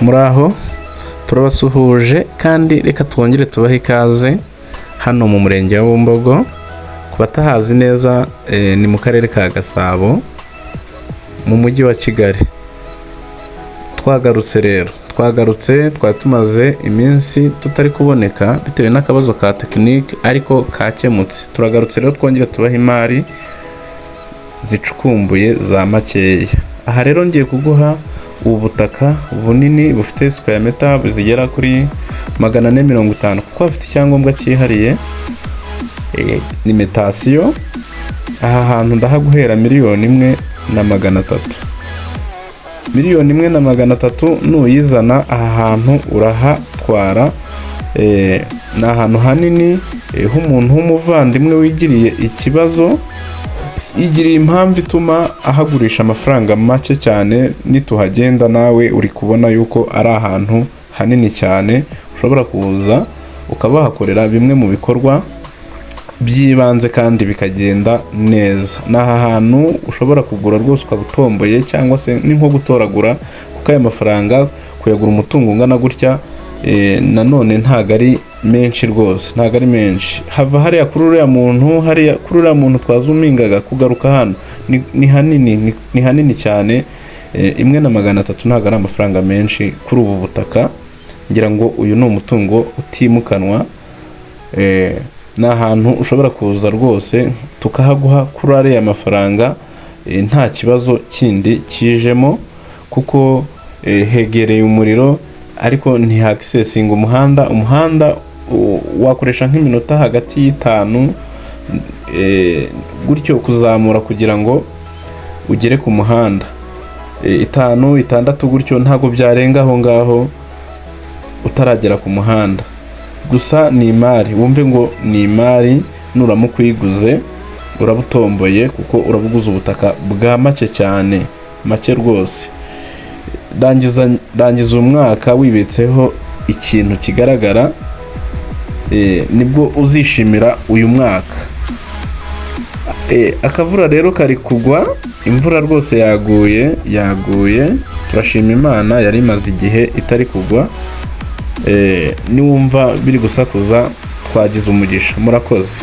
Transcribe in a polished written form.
Muraho, turabasuhuje kandi reka twongere tubahe ikaze hano mu murenge wa Bumbogo. Ku batahazi neza, ni mu karere ka Gasabo mu mujyi wa Kigali. Twagarutse rero, twagarutse, twari tumaze iminsi tutari kuboneka bitewe n'akabazo ka tekinike, ariko kakemutse. Turagarutse rero, twongere tubahe imari zicukumbuye za makeya. Aha rero ngiye kuguha ubu butaka bunini bufite square meter zigera kuri 450, kuko hafite icyangombwa cyihariye, ni mutation. Aha hantu ndahaguhera 1,300,000. 1,300,000 nuyizana, aha hantu urahatwara. Ni ahantu hanini, h'umuntu w'umuvandimwe wigiriye ikibazo, yigiriye impamvu ituma ahagurisha amafaranga make cyane. Nituhagenda nawe uri kubona yuko ari ahantu hanini cyane, ushobora kuza ukaba wahakorera bimwe mu bikorwa by'ibanze kandi bikagenda neza. Ni aha hantu ushobora kugura rwose ukaba utomboye, cyangwa se ni nko gutoragura, kuko aya mafaranga kuyagura umutungo ungana gutya, nanone ntabwo ari menshi rwose, ntabwo ari menshi. Hava hariya kuri uriya muntu, hariya kuri uriya muntu twazumingaga, kugaruka hano ni hanini, ni hanini cyane. 1,300 ntabwo ari amafaranga menshi kuri ubu butaka. Ngira ngo uyu ni umutungo utimukanwa. Ni ahantu ushobora kuza rwose tukahaguha kuri ariya mafaranga, nta kibazo kindi kijemo, kuko hegereye umuriro, ariko ntihakisesinga umuhanda. Umuhanda wakoresha nk'iminota hagati y'itanu, gutyo kuzamura kugira ngo ugere ku muhanda. 5, 6 gutyo, ntabwo byarenga aho ngaho utaragera ku muhanda. Gusa ni imari, wumve ngo ni imari. Nuramuka uyiguze uraba utomboye, kuko urabuguza ubutaka bwa make cyane, make rwose. Rangiza umwaka wibitseho ikintu kigaragara, nibwo uzishimira uyu mwaka. Akavura rero kari kugwa, imvura rwose yaguye, yaguye, turashima Imana, yari imaze igihe itari kugwa. Niwumva biri gusakuza, twagize umugisha. Murakoze.